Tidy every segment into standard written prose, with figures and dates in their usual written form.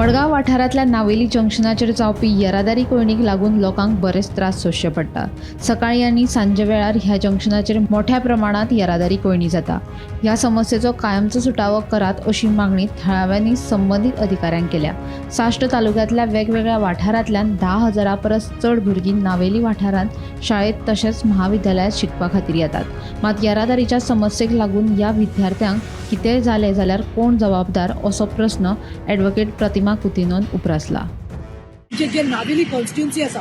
मडगांव वाठारांतल्या नावेली जंक्शनाचेर जावपी येरादारी कोंयडीक लागून लोकांक बरेच त्रास सोंसचे पडटा. सकाळी आनी सांजे वेळार ह्या जंक्शनाचेर मोठ्या प्रमाणांत येरादारी कोंयडी जाता. ह्या समस्येचो कायमचो सुटावो करात अशी मागणी थळाव्यांनी संबंदीत अधिकाऱ्यांक केल्या. साश्ट तालुक्यांतल्या वेगवेगळ्या वाठारांतल्यान 10,000 परस चड भुरगीं नावेली वाठारांत शाळेंत तशेंच महाविद्यालयांत शिकपा खातीर येतात. मात येरादारीच्या समस्येक लागून ह्या विद्यार्थ्यांक कितेंय जालें जाल्यार कोण जबाबदार असो प्रस्न ॲडव्होकेट प्रतिमा कुतिनोन उप्रासला. आमचे जे नावेली कॉन्स्टिट्युन्सी आसा,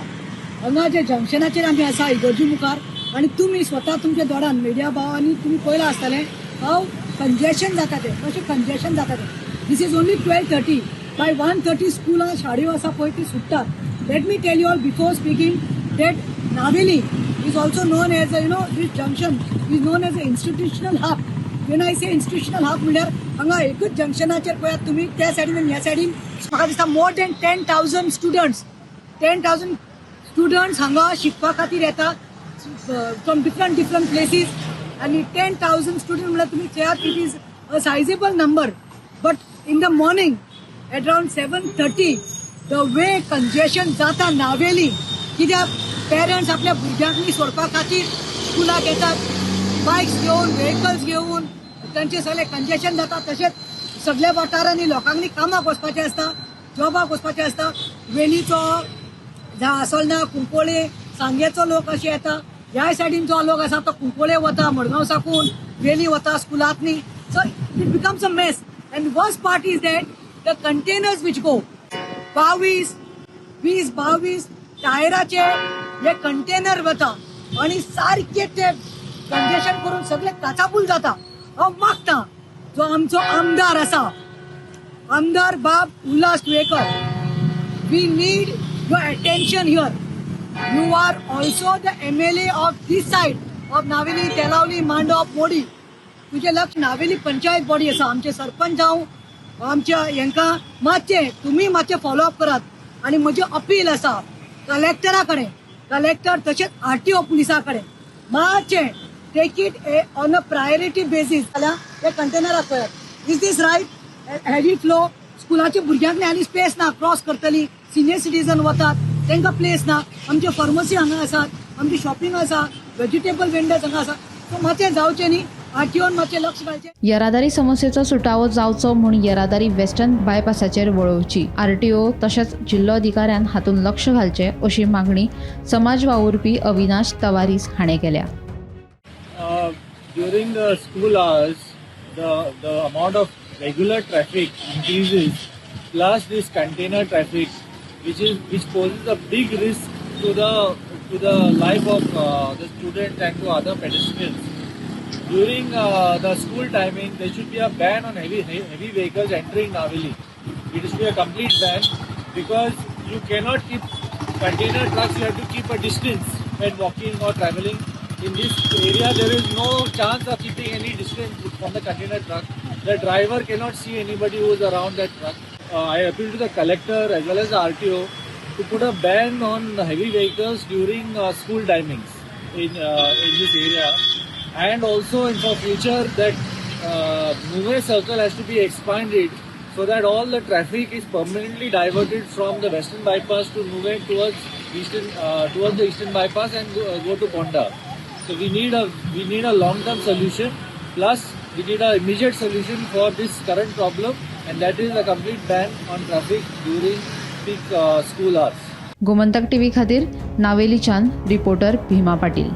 हांगा जे जंक्शनाचेर आमी आसा इगर्जी मुखार आनी तुमी स्वता तुमच्या दोळ्यान, मिडिया भावांनी तुमी पळयलां आसतलें हाव कंजेशन जाता तें, कशें कंजेशन जाता तें. This is only 12:30. By 1:30 स्कुलां शाळयो आसा पळय ती सुट्टात. Let me tell you all before speaking that Navelim is also known as this junction is known as a institutional hub. When I say institutional hub म्हणल्यार हांगा एकूच जंक्शनाचेर पळयात तुमी, त्या सायडीन आनी ह्या सायडीन म्हाका दिसता more than 10,000 students, 10,000 students हांगा शिकपा खातीर येतात फ्रॉम डिफरंट डिफरंट प्लेसीस. आनी 10,000 स्टुडंट म्हणल्यार तुमी चयात, it is a sizable number. But in the morning at around 7:30, the way congestion जाता नावेली, कित्याक पेरंट्स आपल्या भुरग्यांक सोडपा खातीर स्कुलाक येतात बायक्स घेवन, व्हेकल्स घेवन, तांचे सगळे कंजेशन जाता. तशेंच सगळ्या वाठारांनी लोकांनी कामाक वचपाचें आसता, जॉबाक वचपाचें आसता. वेलीचो, असोल्णा, कुंकळ्ळे, सांगेचो लोक अशे येता. ह्या सायडीन जो लोक आसा तो कुंकळ्ळे वता, मडगांव साकून वेली वता स्कुलांतनी. So it becomes a mess. And worst part is that the containers which go, 22, 20 22 टायराचे हे कंटेनर वता आणि सारखे ते कंजेशन करून सगळे काचाबूल जाता. हांव मागता, जो आमचो आमदार आसा, आमदार बाब Ulhas Tuyekar, we need your attention here. You are also the MLA of this side of Naveli, Telaulim, Mandop, Modi. तुजें लक्ष नावेली पंचायत बॉडी आसा, आमचे सरपंच जावं, आमच्या हेंकां मातशें तुमी मातशें फॉलो अप करात. आनी म्हजें अपील आसा कलेक्टरा कडेन, कलेक्टर तशेंच आरटीओ पुलिसा कडेन, मातशें take it on a priority basis. जाल्यार ते कंटेनराक पळयात. Is this right? Heavy flow, स्कुलाच्या भुरग्यांक आनी स्पेस ना क्रॉस करतली. सिनियर सिटीजन वतात, तांकां प्लेस ना. आमचे फार्मसी हांगा आसात, आमची शॉपिंग आसा, वेजिटेबल वेंडर्स हांगा आसा. सो मातशें जावचें न्ही, आरटीओन मातशें लक्ष घालचें. येरादारी समस्येचो सुटावो जावचो म्हूण येरादारी वेस्टर्न बायपासाचेर वळोवची. आरटीओ तशेंच जिल्लोधिकाऱ्यान हातूंत लक्ष घालचें अशी मागणी समाज वावुरपी अविनाश तवारीस हाणें केल्या. During the school hours, the amount of regular traffic increases, plus this container traffic, which poses a big risk to the life of the student and to other pedestrians. During the school timing, there should be a ban on heavy vehicles entering Naveli. It should be a complete ban because you cannot keep container trucks. You have to keep a distance when walking or traveling. In this area, there is no chance of keeping any distance from the container truck. The driver cannot see anybody who is around that truck. I appeal to the collector as well as the RTO to put a ban on heavy vehicles during school timings in this area, and also in for future that Nuvem Circle has to be expanded so that all the traffic is permanently diverted from the western bypass to Nuvem towards the eastern bypass and go to Ponda. So we need a long term solution. Plus we need a immediate solution for this current problem, and that is a complete ban on traffic during peak school hours. Gomantak TV खातीर नावेलीच्यान reporter भीमा पाटील.